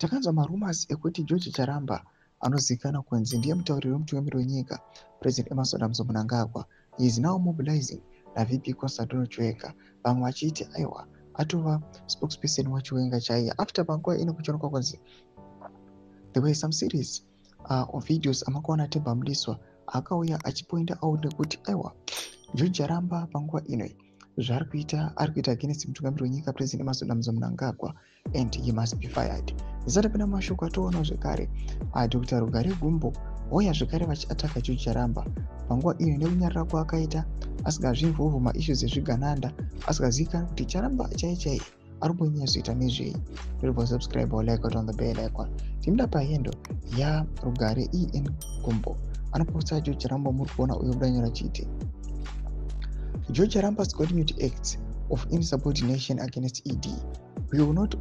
Takanzwa marumours ekuti George Charamba, anozivikanwa kunzi ndiye mutauriri wemutungamiri wenyika, President Emmerson Dambudzo Mnangagwa, is now mobilizing naVP Constantino Chiwenga. Vamwe vachiti aiwa, atova spokesperson waChiwenga chaiye, after panguva ino kuchionekwa kunzi there were some series of videos amakaona Temba Mliswa akauya achipointa out nekuti aiwa, George Charamba panguva ino zvaari kuita, ari kuita against mutungamiri wenyika, President Emmerson Dambudzo Mnangagwa, and he must be fired. Zisati pina mashoko atoonawo zvekare, Dr Rugare Gumbo vouya zvekare vachiataka George Charamba panguva iyo nekunyarara kwaakaita, asingazvinvolve maissues ezvigananda, asingazivikanwi kuti Charamba chai chai ari kumbonyatsoita nezvei. Ndoribva subscribe or like on the bell icon. Timuda pahendo yaRugare En Gumbo anoposta George Charamba. Muri kuona uyo budanyora chiti, "George Charamba's continued acts of insubordination against ED will not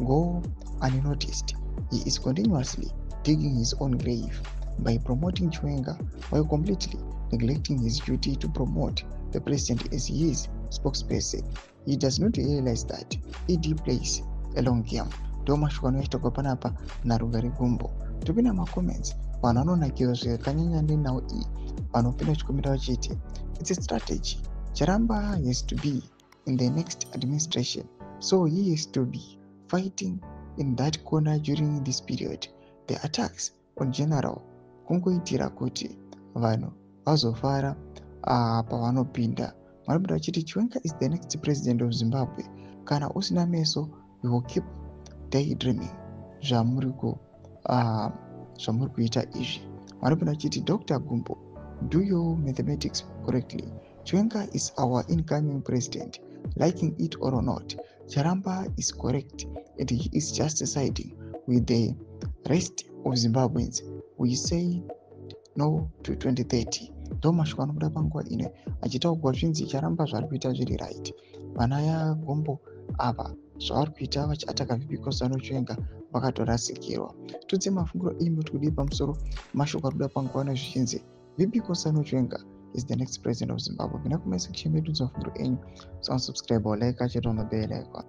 go unnoticed. He is continuously digging his own grave by promoting Chiwenga while completely neglecting his duty to promote the president as his spokesperson. He does not realize that ED plays a long game." Ndo mashoko anoitwa panapa naRugare Gumbo. Topinda macomments, vanhu vanonakirwa zvakanyanya nenhau iyi. Vanopinda vachikomenda vachiti, "It's a strategy. Charamba has to be in the next administration, so he has to be fighting in that corner during this period. The attacks on general kungoitira kuti vanhu vazofara pavanopinda." Vanopinda vachiti, "Chiwenga is the next president of Zimbabwe. Kana usina meso, you will keep daydreaming zvamuri kuita izvi." Vanopinda vachiti, "Dr Gumbo, do your mathematics correctly. Chiwenga is our incoming president, liking it or not. Charamba is correct and he is just siding with the rest of Zimbabweans. We say no to 2030." Ndo mashoko anobuda panguva ino achitaurwa zvinzi Charamba zvari kuita zviri right. Vana yaGombo ava zvavari kuita vachiataka VP Constantino Chiwenga vakatorasikirwa. Tudze mafungiro imi kuti kudii pamusoro mashoko ari kuda panguva ino zvichinzi VP Constantino Chiwenga is the next president of Zimbabwe. Pinda kumasection medu, mafungiro enyu, so subscribe or like, achete on the bell icon.